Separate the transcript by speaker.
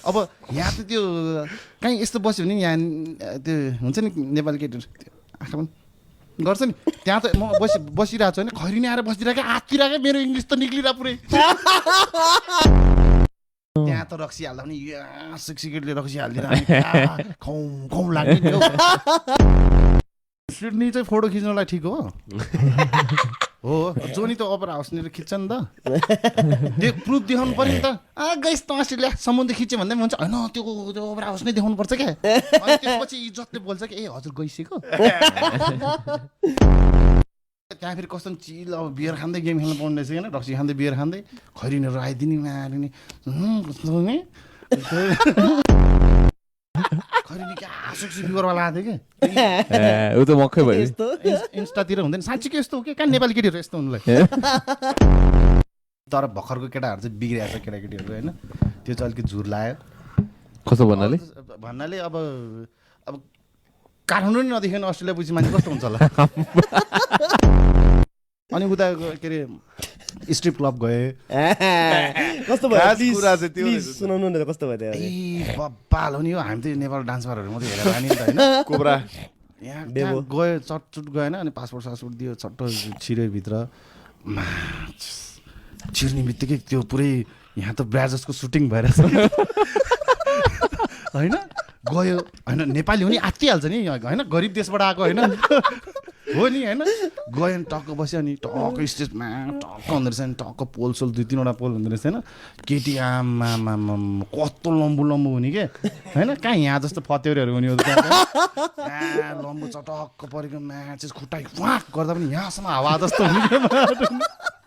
Speaker 1: अब यहाँ त त्यो कहीँ यस्तो बस्यो भने यहाँ त्यो हुन्छ नि नेपाली केटीहरू आँखा पनि गर्छ नि त्यहाँ त म बसिरहेको छु होइन खैरिनी आएर बसिरहेको आत्तिरहेको मेरो इङ्ग्लिस त निक्लिरहेको पुरै त्यहाँ त रक्सी हाल्दा पनि सिक्सिकेटले रक्सी हालिदिएर खाउँ खाउँ लाग्ने नि हौ सिडनी चाहिँ फोटो खिच्नलाई ठिक हो हो जोनी त ओपेरा हाउसनिर खिच्छ नि त त्यो प्रुफ देखाउनु पर्यो नि त गइस् त अस्ट्रेलिया समुद्र खिच्यो भन्दा पनि हुन्छ होइन त्यो ओपेरा हाउस नै देखाउनु पर्छ क्या अनि त्यसपछि इज्जतले बोल्छ कि ए हजुर गइसक्यो त्यहाँ फेरि कस्तो चिल अब बियर खाँदै गेम खेल्नु पाउने रहेछ होइन रक्सी खाँदै बियर खाँदै खैरिनीहरू आइदिने मारिने कस्तो नि खैरिनी क्या आसुक्सी फिगरवाला आएको थियो
Speaker 2: ऊ त मक्कै भयो
Speaker 1: कि इन्स्टातिर हुँदैन साँच्चीको यस्तो हो कि कहाँ नेपाली केटीहरू यस्तो हुनुलाई तर भर्खरको केटाहरू चाहिँ बिग्रिएको छ केटाकेटीहरू होइन त्यो चाहिँ अलिकति झुर लाग्यो
Speaker 2: कस्तो
Speaker 1: भन्नाले अब काठमाडौँ नै नदेखेन अस्ट्रेलिया पछि मान्छे कस्तो हुन्छ होला अनि उता के अरे स्ट्रिप क्लब गए
Speaker 3: कस्तो भयो सुनाउनु न कस्तो भयो
Speaker 1: ए बब्बाल हो नि हो हामी त नेपाल डान्सरहरू मात्रै हेरेर आनी नि त होइन
Speaker 2: कोब्रा
Speaker 1: यहाँ गयो चटचुट गएन अनि पासपोर्ट सासपोर्ट दियो चट्ट छिर्यो भित्र छिर्ने बित्तिकै त्यो पुरै यहाँ त ब्राजर्सको सुटिङ भइरहेछ होइन गयो होइन नेपाली हो नि आत्तिहाल्छ नि होइन गरिब देशबाट आएको होइन हो नि होइन गयो नि टक्क बस्यो अनि टक्क स्टेजमा टक्क हुँदो रहेछ नि टक्क पोलसोल 2-3वटा पोल हुँदो रहेछ होइन केटी आमा कस्तो लम्बु हुने के होइन कहाँ यहाँ जस्तो फतेउरीहरू हुने हो लम्बु चटक्क परेको म्याचेस खुट्टा वाक गर्दा पनि यहाँसम्म हावा जस्तो हुने